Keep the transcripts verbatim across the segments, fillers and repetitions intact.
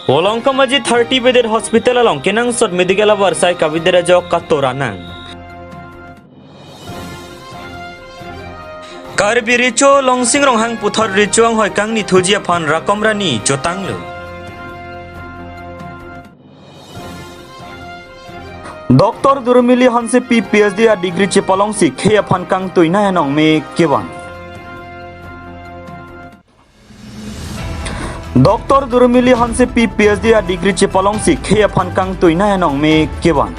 Volongkom Aji thirty bedded hospital along kenangsot medical avarsai kavedet ajok katora nang. Karbi Recho Longsing Ronghang puthot recho anghoi kangni thuji aphan rakom rani chotanglo. Doctor Durmili Hansepi PhD a degree chepalongsi khei aphan kangtui nai anong me kevan. Doctor Durmili Hansepi PhD a degree chepalongsi khei aphan kangtui nai anong me kevan.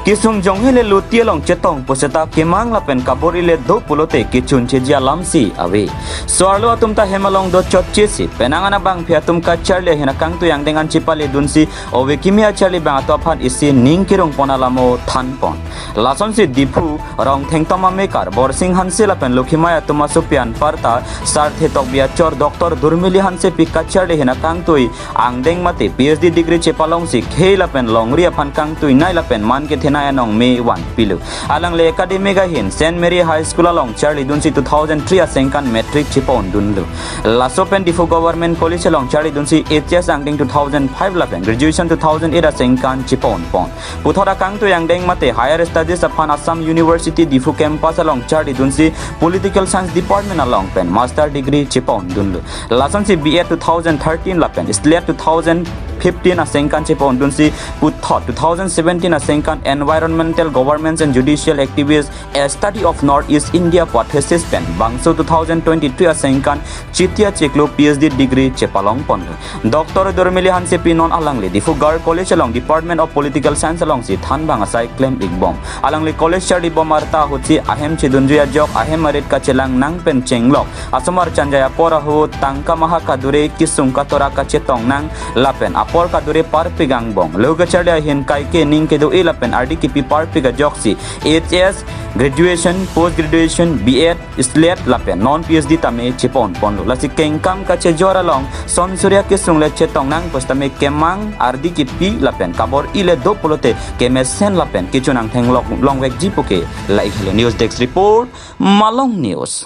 Kesung jonghe le loti along chetong puseta kemang lapen kabor-i le do pulote kechun cheji alamsi ave. So-arlo atum ta hem along do chotchesi penang an abangphi atum kacharli ahin akangtui angdeng an chepaledunsi ove kimi acharli bang atum aphan isi ning kerung pon alamo than pon. Lasonsi Diphu Rongthengtom amekar Borsing Hanse lapen Lokhimai atum asopi anparta Sarthe Tokbi achor Doctor Durmili Hansepi kacharli ahin akangtui angdeng mate PhD degree chepalongsi khei lapen longri aphan kangtui nai lapen man kethe nai anong me vanpilo. Alangli academic ahin Saint Mary High School along charlidunsi two thousand three asengkan matric chepondunlo. Laso pen Diphu Government College along charlidunsi H S angdeng two thousand five lapen graduation two thousand eight asengkan chepon pon. Puthot akangtui angdeng mate higher studies aphan Assam University Diphu campus along charlidunsi political science department along pen master degree chepondunlo. Lasonsi B.Ed two thousand thirteen lapen SLED two thousand fifteen asengkan chepondunsi puthot two thousand seventeen asengkan Environmental Governance and Judicial Activities, A Study of North East India pu athesis pen bangso two thousand twenty-three asengkan chiti achiklo PhD degree chepalong ponlo. Doctor Durmili Hansepi non alangli Diphu Government College along Department of Political Science alongsi thanbang asai klem ikbom. Alangli college charlibom arta ahutsi ahem chedunjui ajok ahem arit kachelang nang pen chenglok asomar chanjai apor ahut tangka maha kadure kesung katora kachetong nang lapen apor kadure parpik angbong. Lo kacharli ahin kaike ning kedo-i lapen ardi kipi parpik ajoksi H S, graduation, post graduation, B.Ed, SLED lapen non PhD tame chepon ponlo. Lasi kengkam kachejor along son surya kesung le chetong nang pusitame kemang ardi kipi lapen kabor-i le do pulote kemesen lapen kechun angtheng lok longvekji puke. Lahelo News Desk Report, Malong News.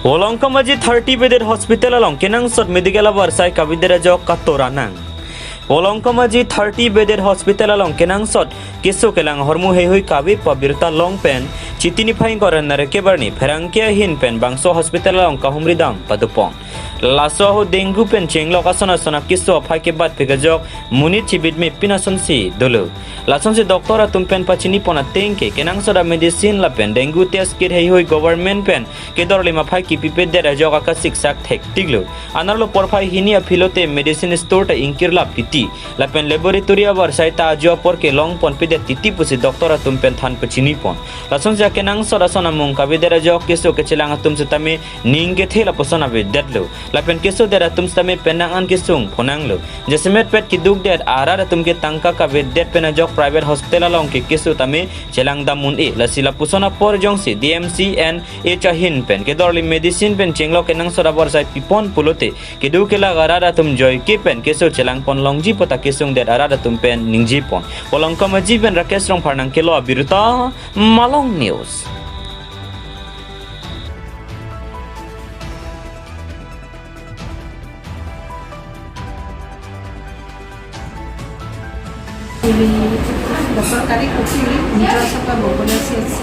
Volongkom Aji thirty bedded hospital along kenangsot medical avarsai kavedet ajok katora nang. Volongkom Aji thirty bedded hospital along kenangsot keso kelang ahormu heihui kave pu abirta long pen Chiti niphai ingkoi ra nerkep arni pherangke ahin pen bangso hospital along kahumri dam padopon. Laso ahut dengue pen chenglok ason ason akeso aphai kebatpik ajok monit chibit mepin asonsi dolo. Lasonsi doctor atum pen pachinipon ateng ke kenangsot a medicine lapen dengue test kit heihui government pen kedorlim aphai kipipedet ajok akasiksak thektiklo. Anerlo porphai hini aphi lote medicine store ta ingkirlap titi lapen laboratory avarsai ta ajo apor kelong ponpedet titi pusi doctor atum pen than pachinipon. Lasonsi akenangsot ason amung kavedet ajok keso kechelang atum setame ning kethe lapuson avedetlo. Lapen kesodet atum setame penang an kesung phonanglo. Jasemet pet kedukdet arat atum ke tangka kavedet pen ajok private hospital along ke keso tame chelang dam un-e. Lasi lapuson apor jongsi D M C and H ahin pen kedorlim medicine pen chenglok kenangsot avarsai pipon pulote kedo kelak arat atum joike pen keso chelangpon longji pu ta kesungdet arat atum pen ningjepon. Volongkom Aji pen Rakesh Rongphar nangkelo abirta, Malong News. Besorkari kopi, Umrangso ka Bokolia C H C.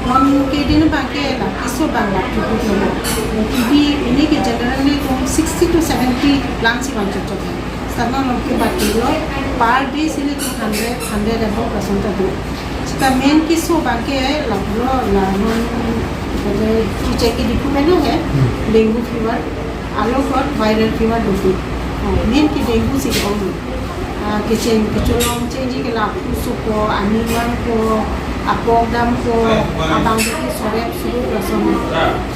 Non kedin abang ke la keso abang la cukup lo. T B ini ke generally sixty to seventy plants si bang cocok. Seta non ke baki lo, per day si le two hundred, hundred above percent ta do. Seta main keso abang ke la lo la non kecek ke Diphu pen lo he, dengue fever, along got viral fever do. Main ke dengue si ong. Ah, kecheng kecholong chengji ke lapu supo, aning langpo, apok dampo, abang ke sorep surup lason.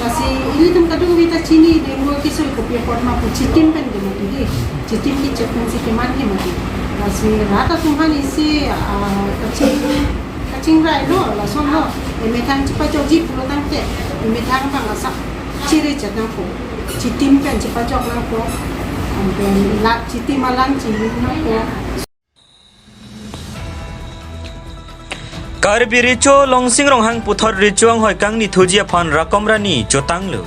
Lasi ilitum kadokave ta chini dengue keso kopi apot ma pu chitim pen ke mati dei. Chitim kechek pen si keman ke mati. Lasi rat atum aphan isi, ah, kaching, kachingrai lo, lason lo. Emethang chepajokji pulo tangte, emethang abang asak chiri chet nangpo. Chitim pen chepajok nangpo. Pen la chitim alang chiri nangpo. Karbi Recho Longsing Ronghang puthot Recho anghoi kangni thuji aphan Rakom Rani chotanglo.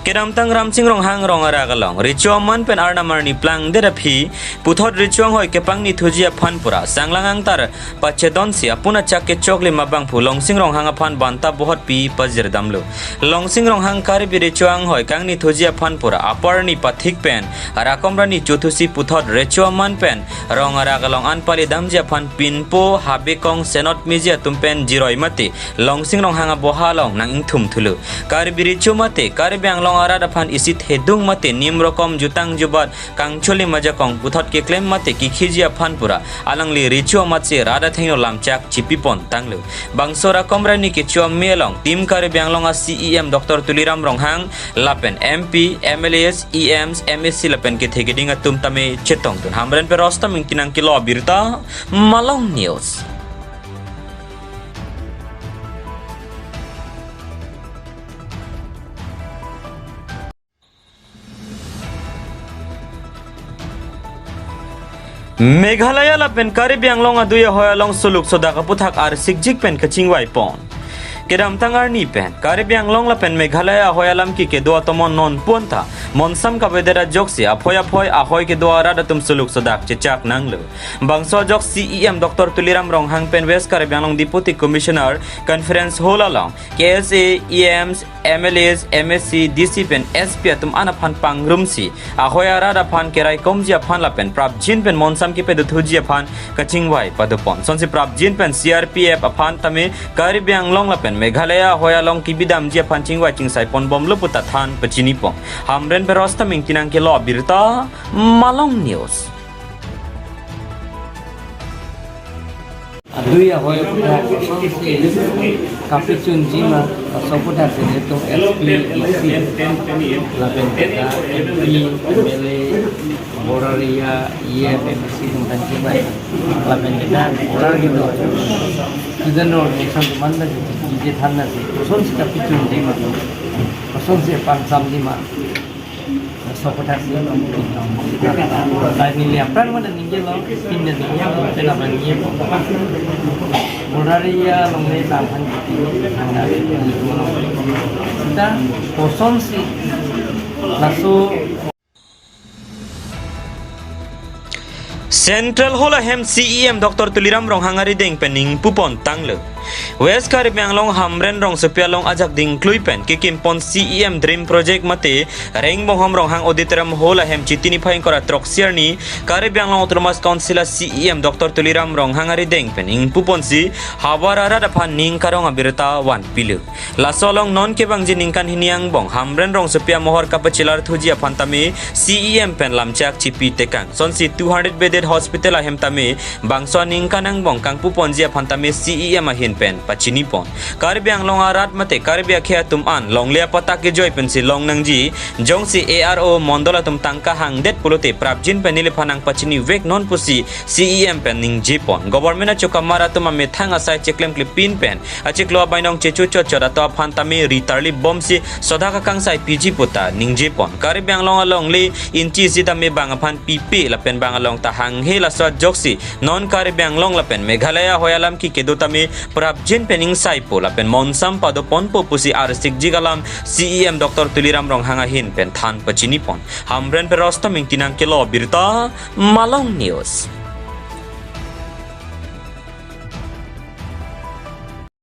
Kedamtang Ramsing Ronghang rong arak along Recho aman pen arnam arni plangdet aphi puthot Recho anghoi kepangni thuji aphan pura sanglang angtar pachedonsi apun achak kechoklim abangphu Longsing Ronghang aphan banta bohot pi pajirdamlo. Longsing Ronghang Karbi Recho anghoi kangni thuji aphan pura aparni pathik pen Rakom Rani chothusi puthot Recho aman pen rong arak along an palidamji aphan pinpo, habekong, senot meji atum pen jiroi mate Longsing Ronghang aboha along nang-ingthum thulo. Karbi Recho mate Karbi Anglong arat aphan isi thedung mate nim rokom jutang jubat kangcholim ajakong puthot keklem mate kikheji aphan pura alangli Recho amatsi rat athengno lamchak chipi pon tanglo. Bangso Rakom Rani kecho ame along Team Karbi Anglong a C E M Doctor Tuliram Ronghang lapen M P, M L As, E Ms, M A C lapen kethe keding atum tame chetongdun. Hamren pen Rostam Ingti nangkelo abirta, Malong News. Meghalaya lapen Karbi Anglong adui ahoi along suluk sodak aputhak arsikjik pen kachingvai pon. Kedamtang arni pen Karbi Anglong lapen Meghalaya ahoi alam ke kedo atomon non puanta monsam kavedet ajoksi aphoi aphoi ahoi kedo arat atum suluk sodak chechak nanglo. Bangso ajok C E M Doctor Tuliram Ronghang pen West Karbi Anglong Deputy Commissioner Conference Hall along K S A, E Ms, M L As, M A C, D C pen S P atum an aphan pangrumsi ahoi arat aphan keraikomji aphan lapen prapjin pen monsam kepedo thuji aphan kachingvai padopon. Sonsi prapjin pen C R P F aphan tame Karbi Anglong lapen Meghalaya ahoi along kebidamji aphan chingvai chingsai ponbomlo puta than pachinipon. Hamren pen Rostam Ingti nangkelo abirta, Malong News. Adui ahoi aphuthak kapachunji ma, laso aphuthak si nelitum S P, D C, lapen kita M P, M L A, border area, E M, M A C atum tangkibai, lapen kita border kedo student organization atum an ta kejithan nasi, kosonsi kapachunji ma, kosonsi pangsamji ma. Laso aphuthak si. Laini liapran mana ningjelo, pinda ningjelo, pena ban ningjelo. Border area along le tanghan kita kosonsi laso. Central Hall ahem C E M Doctor Tuliram Ronghang arideng pen ningpupon tanglo. West Karbi Anglong Hamren rongsopi along ajak dingklui pen kekimpon C E M Dream Project mate Rengbonghom Ronghang Auditorium Hall ahem Chiti niphai ingkoi ra throksi arni Karbi Anglong Autonomous Council a C E M Doctor Tuliram Ronghang arideng pen ingpuponsi havar arat aphan ning karong abirta vanpilo. Laso along non kevangji ningkan hini angbong Hamren rongsopi amohor kapachelar thuji aphan tame C E M pen lamchak chipi tekang. Sonsi two hundred bedded hospital ahem tame bangso aningkan angbong kangpuponji aphan tame C E M ahin pen pachinipon. Karbi Anglong arat mate Karbi akhei atum an longle apatta kejoi pensi long nangji, jongsi A R O mondol atum tangka hangdet pulote prapjin pen neliphan nangpachinivek non pusi C E M pen ningjepon. Government achokamar atum amethang asai cheklem klepin pen achiklo abainong chechu chotchot ato aphan tame ri tarlip bomsi sodak akangsai piji puta ningjepon. Karbi Anglong alongle inchi isi tame bang aphan pipe lapen bang along ta hanghe, laso ajoksi non Karbi Anglong lapen Meghalaya ahoi alam ke kedo tame prapjin pen ingsaipo lapen monsam padoponpo pusi arsikjik alam C E M Doctor Tuliram Ronghang ahin pen than pachinipon. Hamren pen Rostam Ingti nangkelo abirta, Malong News.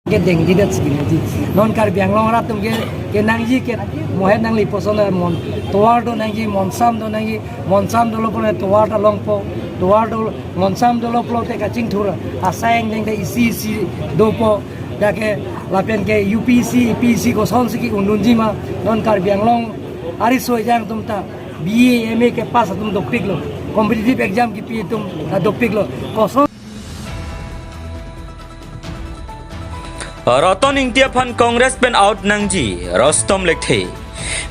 Kedengji det sigi nangji. Non Karbi Anglong arat atum ke, kenangji ke mohet nangli puson, mon tovar do nangji, monsam do nangji, monsam dolo pulote tovar ta longpo, tovar do, monsam dolo pulote kachingthur asai angdeng ta isi isi dopo, dak ke lapen ke U P C, U P C kosonsi ke-undunji ma, non Karbi Anglong ariso ejang atum ta B A, M A kepass atum dopiklo, competitive exam kipi atum ta dopiklo, koson. Roton Ingti aphan Congress pen out nangji, Rostom Lekthe.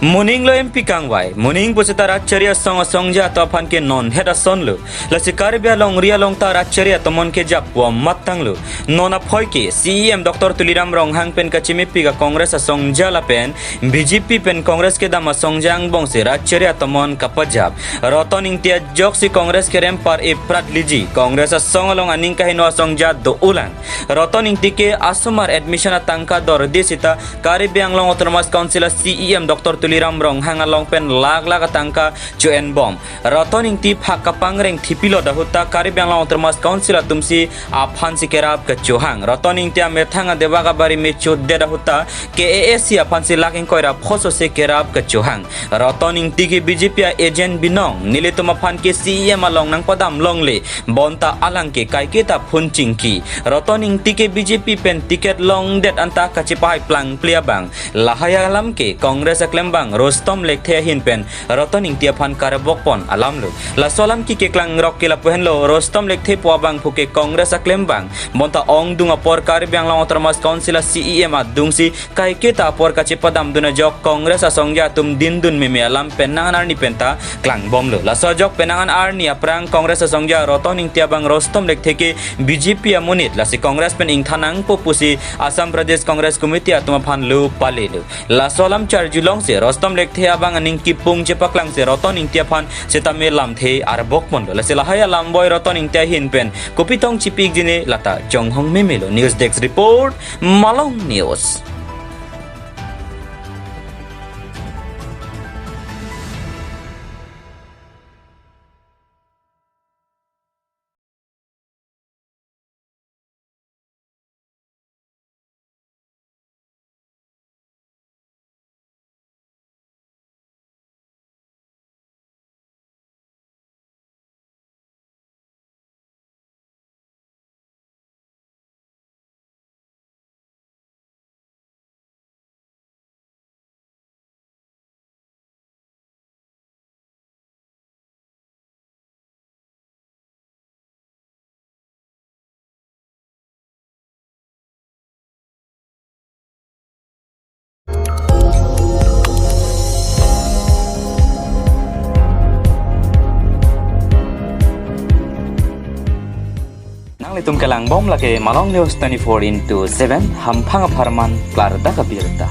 Moning lo M P kangvai, moning pusita rat chari asong asongja atum aphan ke non het ason lo. Lasi Karbi alongri along ta rat chari atomon kejap puam matang lo. Non aphoi ke C E M Doctor Tuliram Ronghang pen kachimepik a Congress asongja lapen B J P pen Congress kedam asongja angbong si rat chari atomon kapajap. Roton Ingti ajoksi Congress kerem par eprat liji. Congress asong along aning kaheno asongja do-olang. Roton Ingti ke asomar admission atangka dorde sita Karbi Anglong Autonomous Council a C E M Doctor Tuliram Ronghang along pen lakh lakh atangka cho-enbom. Roton Ingti phak kapangreng thipilot ahut ta Karbi Anglong Autonomous Council atumsi aphansi kerap kachohang. Roton Ingti amethang adewak abari mechodet ahut ta K A A C aphansi lakh ingkoi ra phoso si kerap kachohang. Roton Ingti ke B J P a agent binong, nelitum aphan ke C E M along nangpadam longle, bonta alang ke kaiketa phun chingki. Roton Ingti ke B J P pen ticket longdet anta kachepahai plangple abang. Lahai alam ke Congress aklembang Rustom Lekthe ahin pen Roton Ingti aphan karbokpon alam lo. Laso alam ke keklangrok ke lapu henlo, Rustom Lekthe pu abangphu ke Congress aklembang. Bonta ongdung apor Karbi Anglong Autonomous Council a C E M adungsi kaiketa apor kachepadamdun ajok Congress asongja atum dindun meme alam penang an arni penta klangbomlo. Laso ajok penang an arni aphrang Congress asongja Roton Ingti abang Rustom Lekthe ke B J P amonit, lasi Congress pen ingthan nangpo pusi Assam Pradesh Congress Committee atum aphan lo palelo. Laso alam charjulongsi Rustom Lekthe abang aning kipung chepaklangsi Roton Ingti aphan sitame lamthe arbokponlo. Lasi lahai alam boi Roton Ingti ahin pen kopi tong chipikji ne lata chonghong memelo. News Desk Report, Malong News. Nanglitum kelangbom lake Malong News twenty-four into seven, hamphang apharman klardak abirta.